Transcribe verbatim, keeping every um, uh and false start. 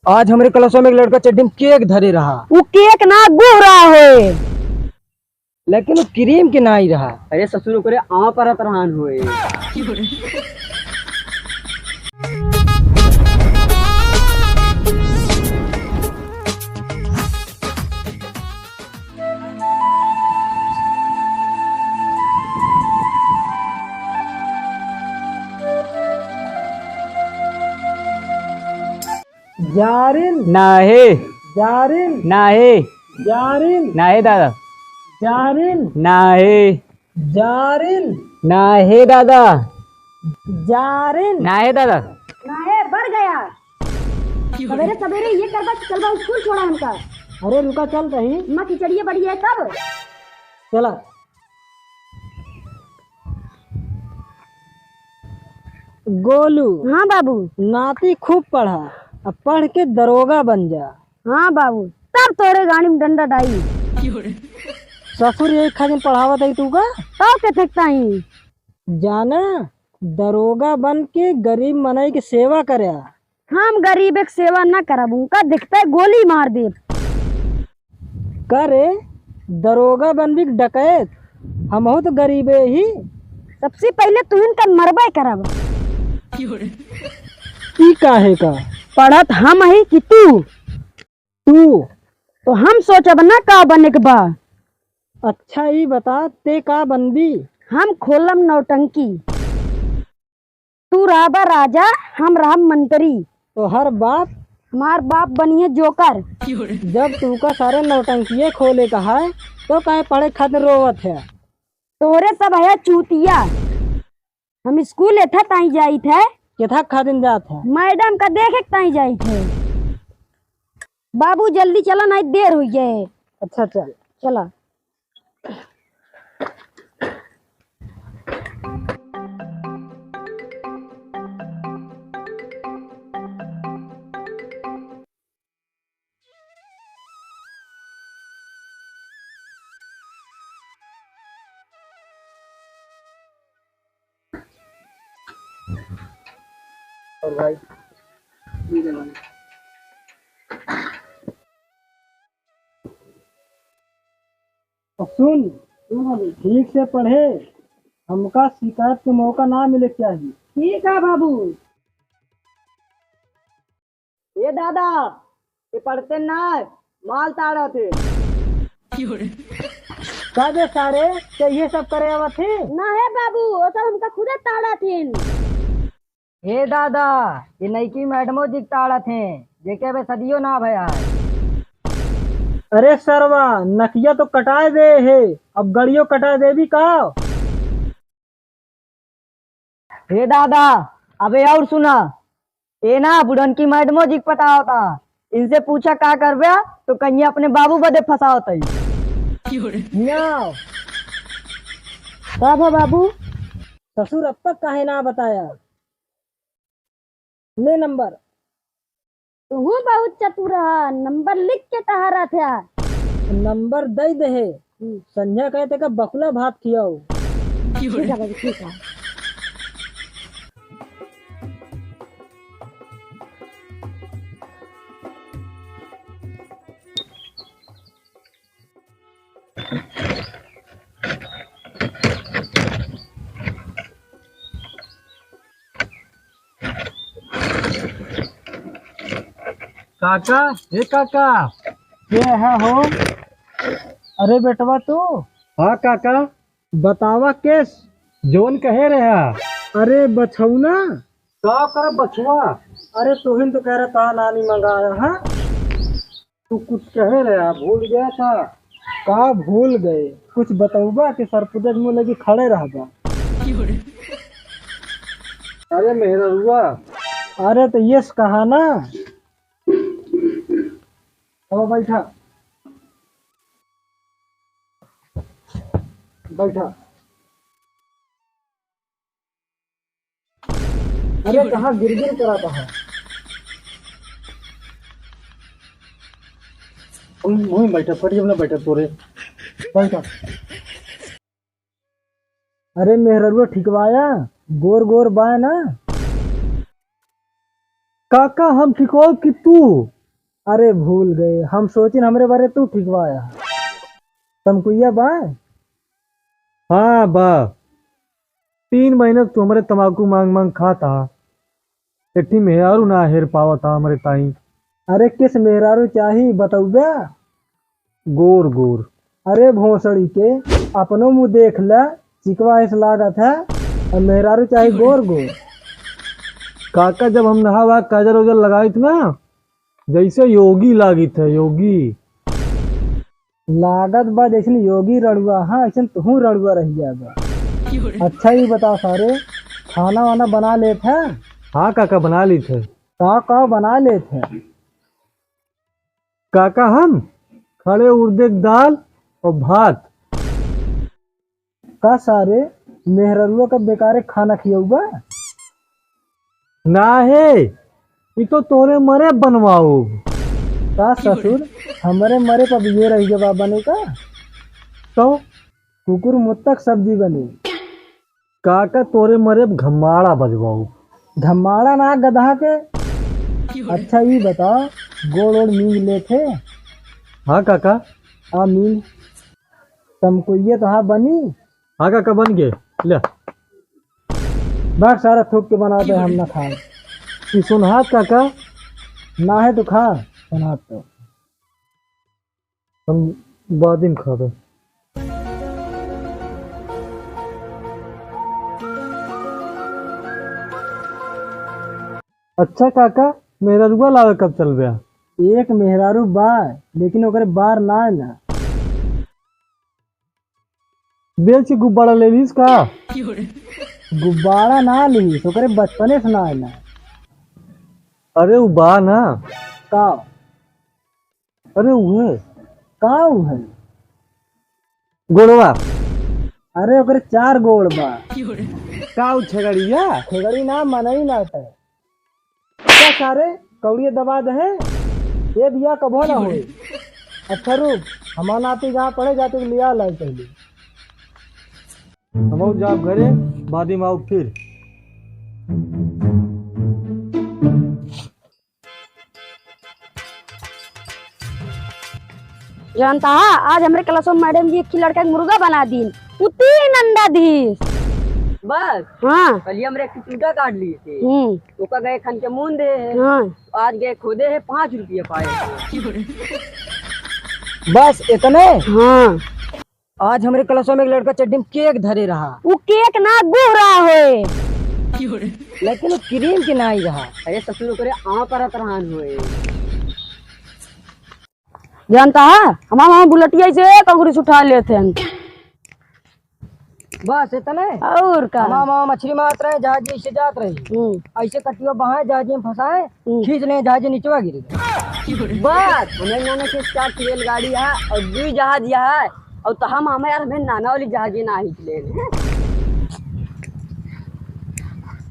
आज हमरे क्लासवा में एक लड़का चड्डी में केक धरे रहा। उ केक ना, गुह रहा होए। लेकिन उ क्रीम के नाई रहा। अरे ससुर, ओकरे आँव परत रहन होए। जारिन। नाहे। जारिन। नाहे। जारिन। नाहे दादा। जारिन। नाहे। जारिन। नाहे दादा। जारिन। नाहे दादा। नाहे, बढ़ गया। सवेरे सवेरे ये करबा, चलबा स्कूल छोड़ा हमका। अरे रुका, चल रही। माँ खिचड़िया बड़ी है तब। चला। गोलू। हाँ बाबू। नाती खूब पढ़ा, अब पढ़ के दरोगा बन जा। हाँ बाबू, तब तोरे गाड़ी में डंडा डाई। ससुर यही खातिर पढ़ावत है तू का? तो के थकता ही। जाना, दरोगा बन के गरीब मनई के सेवा करया। हम गरीब एक सेवा न करब, उनका दिखते गोली मार देब। का रे, दरोगा बनबी कि डकैत? हमहू तो गरीबे ही। सबसे पहले तू इनका मरबे करब। ई काहे का? पढ़त हम ही कि तू? तू? तो हम सोचब ना का बने के बा। अच्छा, ई बता, ते का बनबी? हम खोलम नौटंकी। तू रहबा राजा, हम रहब मंत्री। तोहर बाप? हमार बाप बनिए जोकर। जब तू का सारे नौटंकिये खोले का है, तो काहे पढ़े खातिर रोवत है? तोहरे सब है चूतिया। हम स्कूल एथा ताई जाइत है। केथा खातिर जात है? मैडम का देखे ताई जाइत है। बाबू जल्दी चला, नहीं देर हो गए। अच्छा चल। चला। और भाई, और सुन, ठीक से पढ़े, हमका शिकायत के मौका ना मिले चाहिए। ठीक है बाबू। ए दादा, ये पढ़ते ना, माल ताड़त है। का बे सारे, ते ये सब करे आवत है? ना है बाबू, वो सब हमका खुदे ताड़त है। हे दादा, ये नईकी मैडमो जी के ताड़त है, जेके अबे सदियो ना भया है। अरे सरवा, नकिया तो कटाए दे है, अब गड़ियो कटाए देबी का? हे दादा, अबे और सुना, ए ना बुढ़नकी मैडमो जी के पटावता, इनसे पूछा का करबे तो कहिए अपने बाबू बदे फंसावत है। हियाँ। का भा बाबू? ससुर अब तक काहे ना बताया? ले नंबर। तू बहुत चतुर है, नंबर लिख के तहारा था। नंबर दे दे है। हम्म। संझा कहे ते का बकुला भात खियाओ। ठीक है बाबू, ठीक है। काका, हे काका। के है हो? अरे बेटवा तू? हाँ काका। बतावा केस? जौन कहे रहा। अरे बछौना। का कर बछुआ? अरे तोहिन तो कह रहा था नानी मंगाया है। तू कुछ कहे रहा, भूल गया था? का भूल गए? कुछ बतौबा कि सरपुजा के मुँह लगी खड़े रहबा? अरे मेहररुआ। अरे तो यस कहा ना। अब बैठा, बैठा। अरे कहाँ गिर गिर करा था? वहीं बैठा, फट जब ना बैठा तोरे। बैठा। अरे मेहररुआ ठिकवाया, गोर गोर बाय ना। काका हम ठिकवाओ कि तू? अरे भूल गए, हम सोचिन हमरे बारे तू ठिकवाया। तमकुइया बा? हाँ बा। तीन महीना से तू हमरे तमाकू मांग मांग खाता। एक ठी मेहरारू ना हेर पावत हा हमरे ताई। अरे किस मेहरारू चाही बतउबे? गोर गोर। अरे भोसड़ी के, अपनो मुँह देख ले, चिकवा ऐस लागत है, और मेहरारू चाही गोर गोर। काका जब हम नहावा काजर उजर लगाइत ना, जैसे योगी लागित है, योगी। लागत बा जैसन योगी रड़ुआ, हाँ, ऐसन तुहूँ रड़ुआ रह जाबा। अच्छा, ई बता सारे, खाना वाना बना लेत है? हाँ काका, बना लेत है। का का बना लेत है? काका, हम खड़े उड़द के दाल और भात। का सारे, मेहररुआ का बेकारे खाना खियउबा? ना हे, ई तो तोरे मरे बनवाओ। का ससुर, हमरे मरे पर बिये रह गवा बने का? तो? कुकुर मुत्तक सब्जी बनी। काका, तोरे मरे घमाड़ा बजवाओ। घमाड़ा ना गदहा के। अच्छा, ई बता, गोड़ ओड़ मींज लेत है? हाँ काका। आ मींज। तमकुइये तो हाँ बनी। हाँ काका, बन गए। ले। बैठ सारा थूक के बना दे, हम ना खाए। ई सुनहात काका? ना है तो खा, सुनहात तो। हम बाद में खाबे। अच्छा काका, मेहरारुआ लावे कब चलबे? एक मेहरारू बा, लेकिन ओकरे बार ना है ना। बेच के गुब्बारा ले लीस का? गुब्बारा ना लीस, ओकरे बचपने से ना है ना। अरे उ बा ना। का? अरे उहे। का उहे? गोड़वा। अरे ओकरे चार गोड़ बा। का उ छेगड़िया? छेगड़ी ना, मनई ना है। का सारे कौड़िया दबा दे है? ये बिया कबो ना होए। अच्छा रुक, हमार नाती जहाँ पढ़े जाते लिया लाई पहले। हम जाब घरे, बादी में आउब फिर। जानता है, आज हमरे क्लास में मैडम जी एक लड़का के मुर्गा बना दीन, उ तीन अंडा दीस। बस? हाँ। कल हमरे एक चूटा काट लिए थे। हम्म। ओका गए खन के मून दे है। हाँ। आज गए खोदे है, पाँच रुपया पाए। बस इतने? हाँ। आज हमरे क्लास में एक लड़का चड्डी में केक धरे रहा। उ केक ना, गुहरा होए। लेकिन उ क्रीम के नाई रहा। अरे ससुर, ओकरे आँव परत रहन होए। जानता है, हमार मामा बुलेटिया से कंकरी से उठा लेत हैं। बस इतने? और का? हमार मामा मछली मारत रहे, जहाज ऐसे जात रही। हम्म। ऐसे कटिया बहाए, जहाज में फंसाए, हम्म। खींच ले, जहाज निचवा गिर गए। बस, हमें नाना के साथ रेलगाड़ी है और दुई जहाज है, और तो हम, हमें यार, हमें नाना वाली जहाज ना खींच ले।